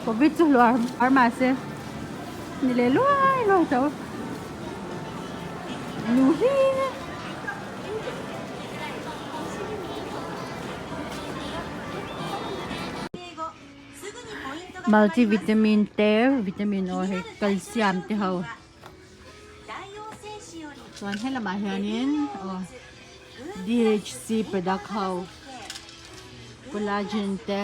Covid chu hluar hluar mahse ni leh luai luai tho. Nu hi. Multivitamin te vitamin aw hei calcium te ho chuan helamah hianin aw D_H_C product ho collagen te.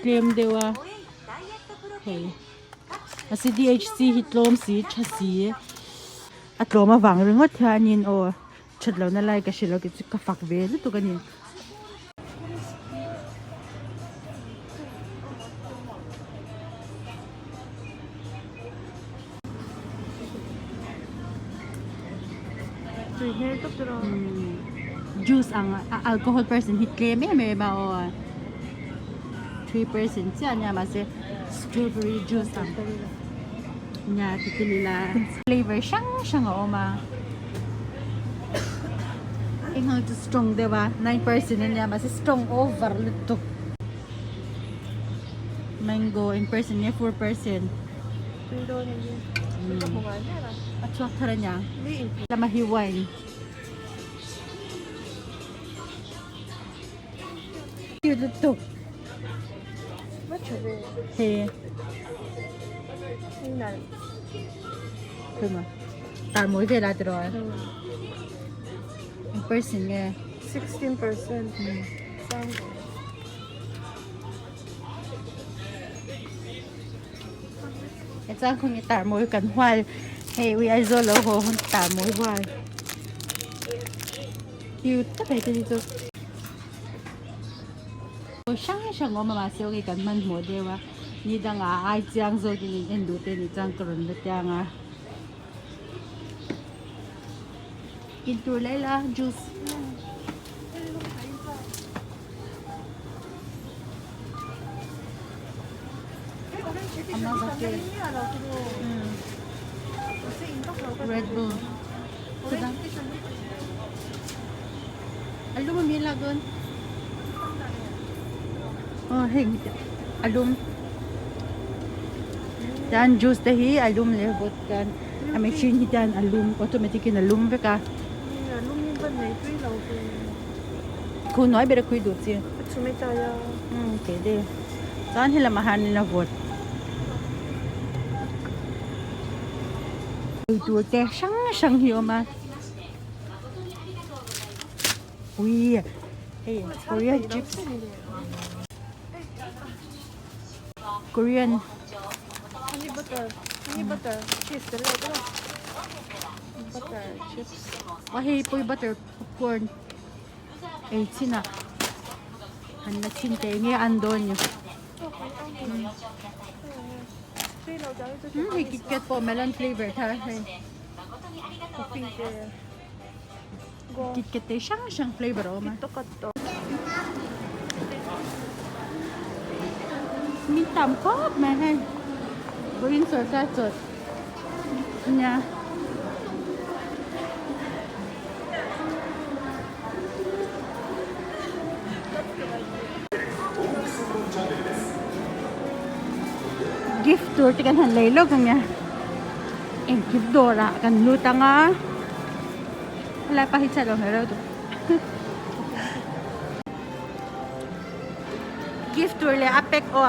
Tlem deuh a hei mahse D_H_C hi tlawm si tha si a tlawm avang ringawt hianin aw that lohna lai ka hre lo kei chu ka fak ve lutuk a ni. Juice ang a alcohol percent hi tlem em em a aw 3% chiah ania mahse strawberry juice ang nia ti tel ila flavor hrang hrang a awm a eng ang chu strong deuh a 9% ania mahse strong over lutuk mango eng percent nge 4%. A chhuak thar ania lama hi wine cute lutuk he tar mawi vel a tiraw eng percent nge 16% Chuan khawnge tar mawi kan hual hei ui Aizawl lo haw hun tar mawi hual cute tak hei te hi chu hrang hrang awm a mahse awki kan hmanhmawh deuh a ni dangah ai chiang zawkin in en duh te nih chuan ka rawn la tiang a intur leh la juice. Red Bull. A lum ami lak dawn. Oh heng a lum. Chuan juice te hi a lum leh vawt chuan a machine hi chuan a lum automatic in a lum vek a. Khu hnuai ber a khui duh chi. Umm kei de. Chuan he lamah hianin a vawt. Eitur te hrang hrang hi a awm a. Ui hei Korean chips. Korean. Honey butter, honey butter, cheese tel lo te. Butter chips. Aw hei pawh hi butter popcorn. Ei chin a han la chhin teh nge an dawn ni hei KitKat pawh melon flavor thar hei KitKat te hrang hrang flavor a awm a min tam khawp mai hei vawiin sawrkar chawlh nia. Gift tur te kan han lei lawk ang e engkim dawrah kan lut ang a helai pa hi chhiat lo hmel reuh tawh gift tur leh a pack aw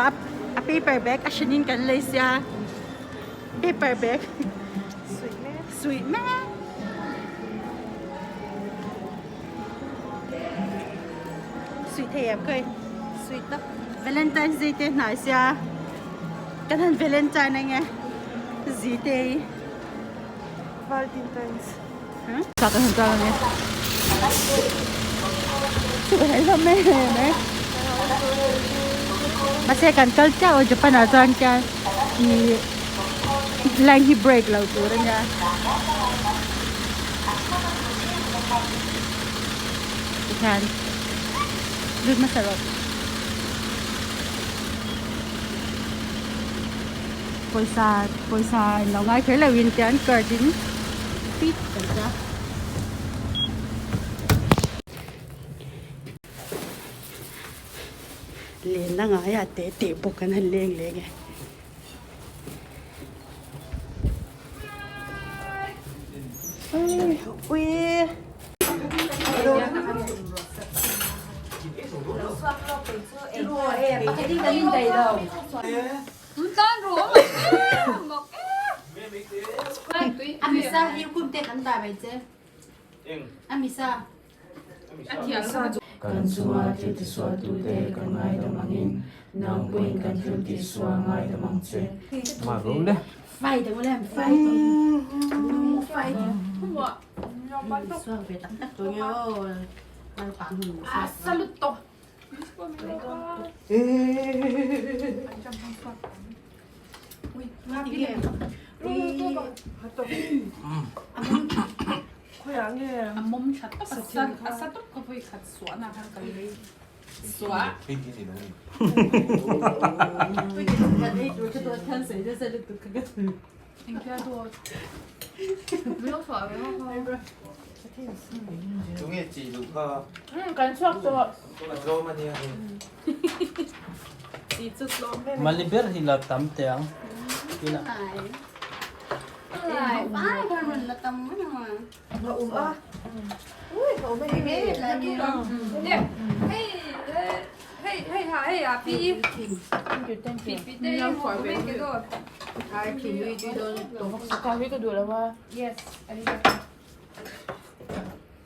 a paper bag a hranin kan lei sia paper bag. Suih mek. Suih thei em khei. Suih tak. Valentine's Day te hnai sia. Kan han Valentine ange. Zi te hi. Valentine's. Ka kan han chuan ange. Chu kan hei hlawm mai mai. Mahse kan kal chiah aw Japan ah chuan khian ih line hi break lo tur a nia. Tikhian lut hmasa rawh. Pawisa pawisa in lo ngai kher lo in tian card in pit kan tia. Lenna ngaiah te te bawk an han leng leng e. Ui. Kan chunga thil tisualtute kan ngaidam angin, nang pawhin kan thil tihsual ngaidam ang che. Tunge chi duh kha? Kan chhuak tawh. A tlawm a nia hei. Chi chu tlawm em. Mali ber hi la tam teh ang.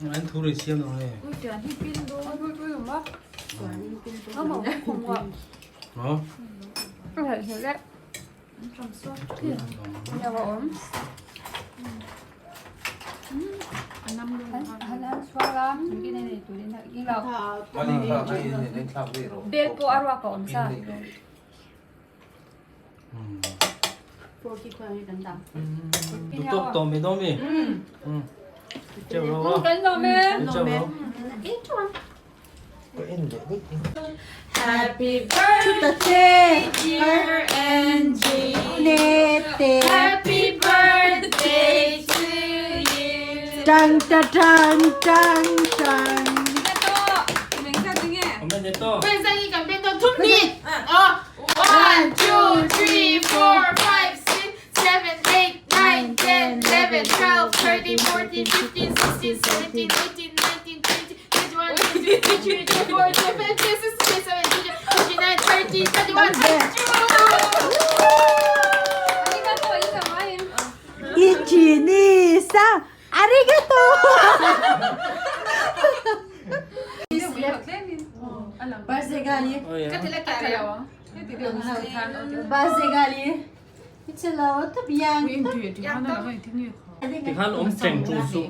An thu ri siam lo nge. Maw? Bel pawh a ruak a awm sa. Duhtawk tawh mai dawn mi? Kan lawm e. Happy birthday dear Angie Happy birthday to you Tang ta tang tang tang One, two, three, four, five, six, seven, eight, nine, 10, 11, 12, 13, 14, 15, 16, 17, 18, 19, 20, 21, 22, 23, 24, 25, 26, 27, 28, 29, 30, 31, 32. 一、二、三，ありがとう。Birthday gali. Birthday gali. Chalo, to biang. Tikhan awm cheng chung suh.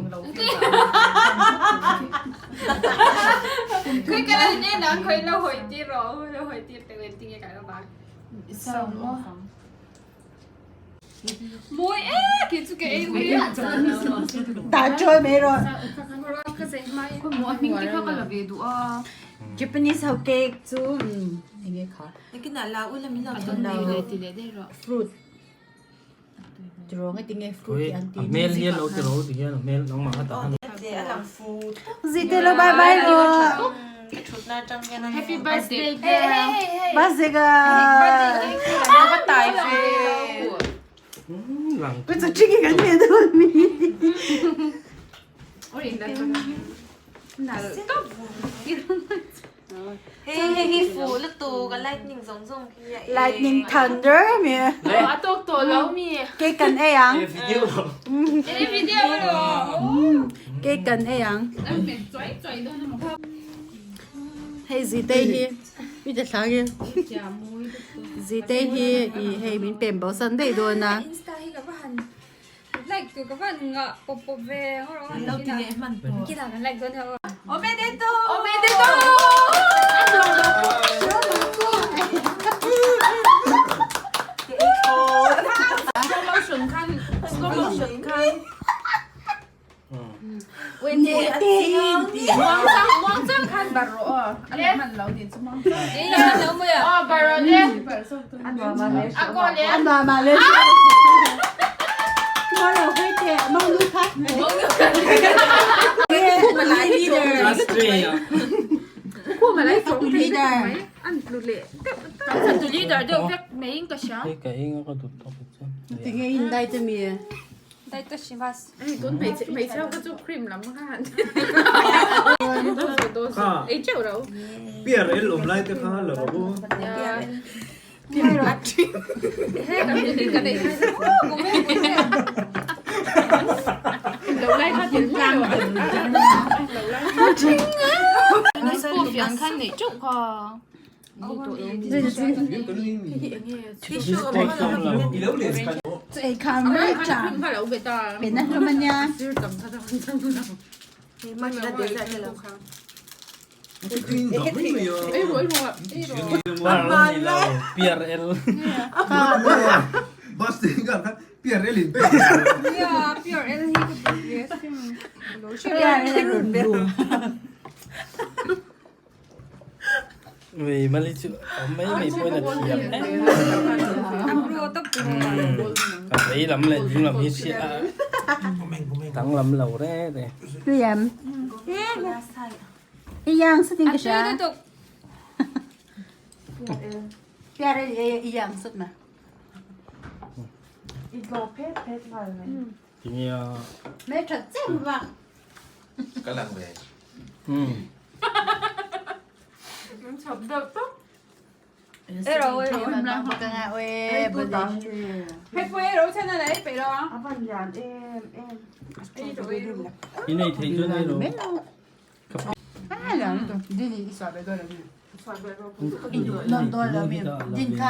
Da chawi mai rawh. Japanese ho cake chu enge kha fruit tiraw nge tinge fruit tih an ti A hmel hi a lo tiraw ti hian a hmel nangmah kha tah han. Zite lo bye bye rawh. Happy birthday girl. Birthday girl. Lightning thunder mi. Cake kan ei ang. Cake kan ei ang. Hei Zitei hi mi te thla hi Zitei hi i hei min pem bo san daih dawn a. Like tu ka van nga pawp pawp ve lo ti leh hman pawh kila kan like dawn ho omedetou omedetou slow motion khan slow motion khan Kan leader deuh vek maiin ka hria. Hei ka eng a ka duh tawk chuan. Tinge in dai te mi? Dai ta shi bas. Tun hmeichhe hmeichhe ho kha chu cream lam kha han Kha. Ei teuh ro. Piar el awm lai te kha la rawh u. PRL. Bus te ka PRL in pe. Yeah, PRL hi ka duh ve asin. Wei mali chu mai mai pawhin a thiam em. Ka vei lam leh ding lam hi hria a danglam lo reng reng. Tui em? I yang sut in ka hria. PRL i yang sut ma. Tinge a. Mei that chem vak. Ka lang ve. I nei thei chuan ei rawh. Din kha.